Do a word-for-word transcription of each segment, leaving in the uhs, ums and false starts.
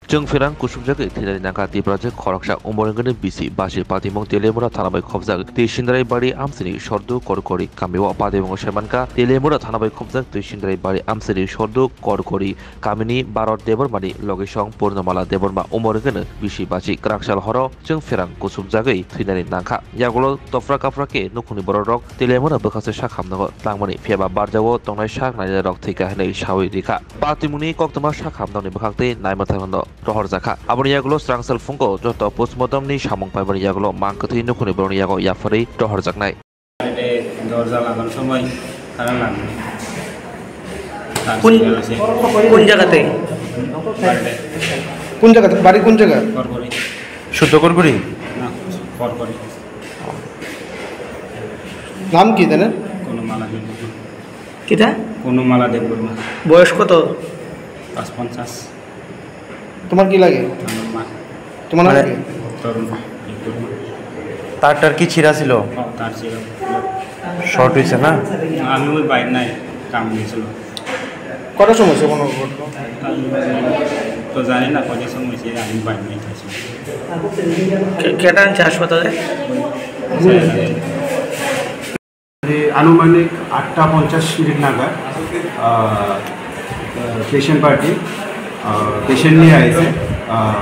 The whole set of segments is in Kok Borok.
Chwng pherang kusubjagwi thwinani nangkha Tiprajwk khoroksa Umorengani bisi basi patimung Teliamura thana bai khopjak tei Sindarai bari amchini Sordu Korkori kamio patimung saimankha Teliamura thana bai khopjak tei Sindarai bari amchini Sordu Korkori kamini Bharat Debbarmani logisong Purnamala Debbarma Umorengani bisi basi kwraksal horo chwng pherang kusubjagwi thwinani nangkha. Yagulo topra kapra khe nukhungni bororok Teliamura bwkhakse sak hamnango tangmani phiyaba barjao tongnai sak nainai rok thwikha hwnwi sawi rikha. Patimungni koktwma sak hamnangni bwkhak tei naima thangno rohorjakha. Aboni yagulo swrang sal phungo joto postmortemni samung paimani yagulo mang kwthwi nukhungni borokni yago yapharwi rohorjaknai. Dorja lagan somoi khara lang. কোন কোন জায়গাতে? কোন জায়গা? বাড়ি কোন জায়গা? করকরি। শুদ্ধ করকরি? না, করকরি। নাম কি তাদের? কোনো মালা দেব। কিতা? কোনো মালা দেব বর্মা। বয়স কত? পাঁচ পঞ্চাশ। তোমার কি লাগে? আমার মা। তোমার নাম মানে কি? তরুণ। তরুণ। তার টার কি ছিঁড়া ছিল? ও, তার ছিল। শর্ট হয়েছে না? আমি ওই বাইর নাই, কাম গেছিল। কটার সময় হয়েছে কোনো ঘটনা? আমি তো জানি না কটার সময় হয়েছে, আমি বাইর নাই। কে- কেটা আনছে হাসপাতালে? ওই স্যার। যে আনুমানিক আটটা পঞ্চাশ মিনিট নাগাদ, আহ, পেশেন্ট পার্টি, আহ, পেশেন্ট নিয়ে আইছে। আহ,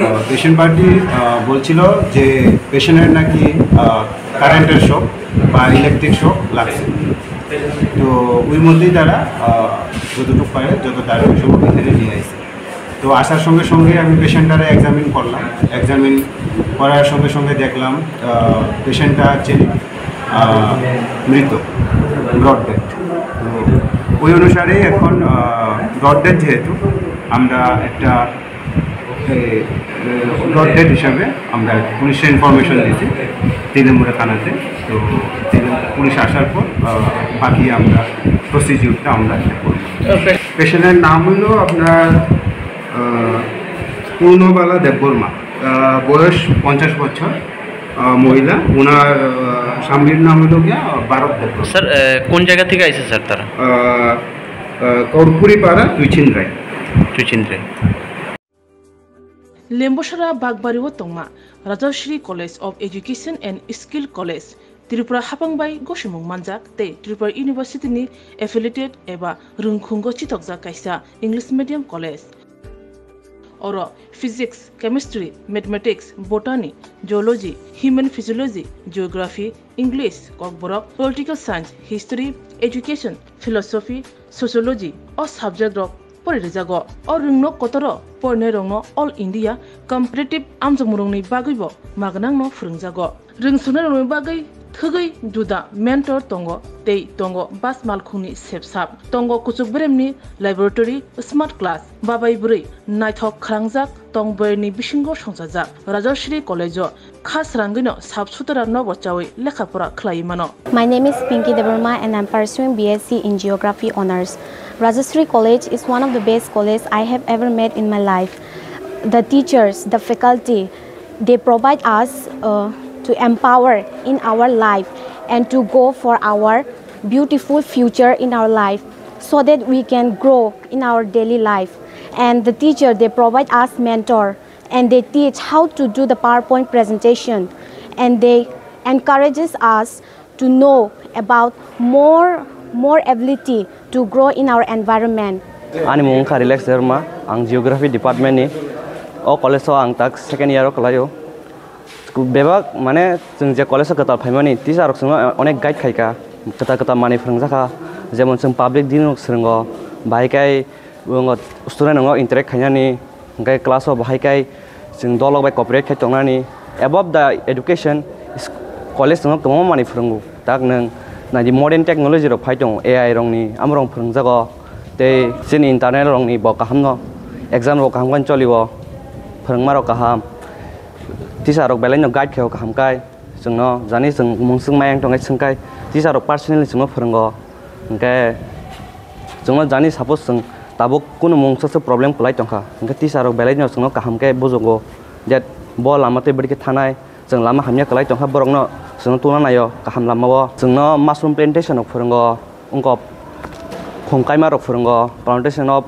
আহ, পেশেন্ট পার্টি, আহ, বলছিল যে পেশেন্টের নাকি, আহ, কারেন্টের শক বা ইলেকট্রিক শক লাগছে। তো ওই মধ্যেই তারা, আহ, যতটুকু পারে, যত তাড়াতাড়ি সম্ভব এখানে নিয়ে আইছে। তো আসার সঙ্গে সঙ্গে আমি পেশেন্টটারে এক্সামিন করলাম। এক্সামিন করার সঙ্গে সঙ্গে দেখলাম, আহ, পেশেন্টটা actually, আহ, মৃত, ব্রড ডেথ। তো ওই অনুসারে এখন, আহ, ব্রড ডেথ যেহেতু, আমরা একটা, এ, এ, ব্রড ডেথ হিসাবে আমরা পুলিশে ইনফরমেশন দিয়েছি তেলিয়ামুড়া থানাতে। তো তেলিয়ামুড়া পুলিশ আসার পর, আহ, বাকি আমরা প্রসিডিউরটা আমরা করব। পেশেন্টের নাম হলো আপনার, আহ, পূর্ণবালা দেববর্মা, আহ, বয়স পঞ্চাশ বছর, আহ, মহিলা। ওনার, আহ, স্বামীর নাম হলো গিয়া ভারত দেববর্মা। স্যার, আহ, কোন জায়গা থেকে আইছে স্যার তারা? আহ, আহ, কর্পুরি পাড়া, তুইচিন রায়। তুইচিন রায়। Lembosara Bakbari o tongma Rajashree College of Education and Skill College, Tripura hapang bai gosimung manjak tei Tripura University ni affiliated eba rwngkhungo chithokjak kaisa English medium college. Oro Physics, Chemistry, Mathematics, Botany, Zoology, Human Physiology, Geography, English, Kokborok, Political Science, History, Education, Philosophy, Sociology o subject rok pori rijago. O rwngno kotoro porinai rokno All India Competitive amjokmung rokni bagwibo magnangno phwrwngjago. Rwngsuknai rokni bagwi thwgwi juda mentor tongo tei tongo bus malkhungni sepsap, tongo kuchuk beremni laboratory, smart class, babai bwrwi naithok khwrangjak tong bwrwini bisingo songchajak Rajashree College o kha srangwino sap sutara nobo chawi lekha pora khlaiwi mano. My name is Pinky Debbarma and I'm pursuing B S C in Geography Honours. Rajashree College is one of the best college I have ever met in my life. The teachers, the faculty, they provide us, uh, to empower in our life and to go for our beautiful future in our life so that we can grow in our daily life. And the teacher, they provide us mentor and they teach how to do the PowerPoint presentation and they encourages us to know about more, more ability to grow in our environment. Ani mung wngkha Relax Debbarma, ang Geography Department ni. O college o ang tak second year o kwlaio. Bebak, mane, chwng je college o kwtal phaimani, teacher rok chwngno onek guide khaikha, kwtal kwtal manwi phwrwngjakha, jemon chwng public din rok swrwngo, bahai khe student rokno interact khainani, hwnkhe class o bahai khe chwng dolok bai cooperate khai tongnani. Above the education, is-, college chwngno kwbangma manwi phwrwngo. Tak nwng naidi modern technology rok phai tongo, A I rokni, amorok phwrwngjago. Tei chini internal rokni bo kahamno, exam rok kaham khe cholio, phwrwngma rok kaham. Teacher rok belai no guide khaio kaham kai. Chwngno jani chwng mungswk mayang tongkhe swngkhai teacher rok personally chwngno phwrwngo. Hwnkhe chwngno jani suppose chwng tabuk kunu mungsa se problem kwlai tongkha, hwnkhe teacher rok belai no chwngno kaham khe bujugo. That bo lama tei bwrwi khe thanai. Chwng lama hamya kwlai tongkha, borokno chwngno tungna naio kaham lamao. Chwngno mushroom plantation rok phwrwngo, wngkok khum kaima rok phwrwngo, plantation of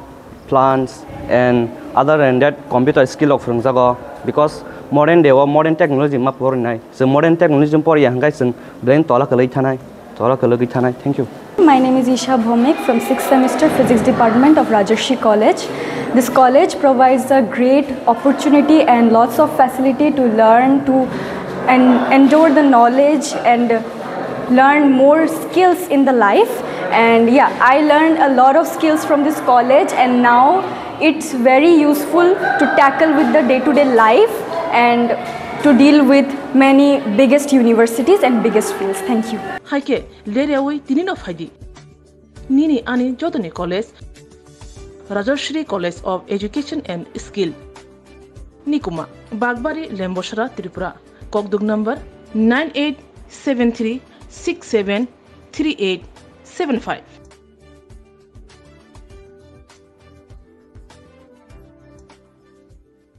plants and Other than that, computer skill rok phwrwngjago, because modern day o modern technology ma porinai. Chwng modern technology poriya hwnkhe chwng brain tola kwlwi thanai, tola kwlwi thanai. Thank you. My name is Isha Bhomik from sixth semester Physics Department of Rajarshi College. This college provides a great opportunity and lots of facility to learn, to and endure the knowledge and learn more skills in the life. And yeah, I learned a lot of skills from this college, and now it's very useful to tackle with the day-to-day life and to deal with many biggest universities and biggest fields. Thank you. Hai khe, ler yaui tini no phai di. Nini ani jotoni college, Rajashri College of Education and Skill. Nikuma, Bagbari, Lembosra, Tripura. Kokduk number nine eight seven three six seven three eight seven five.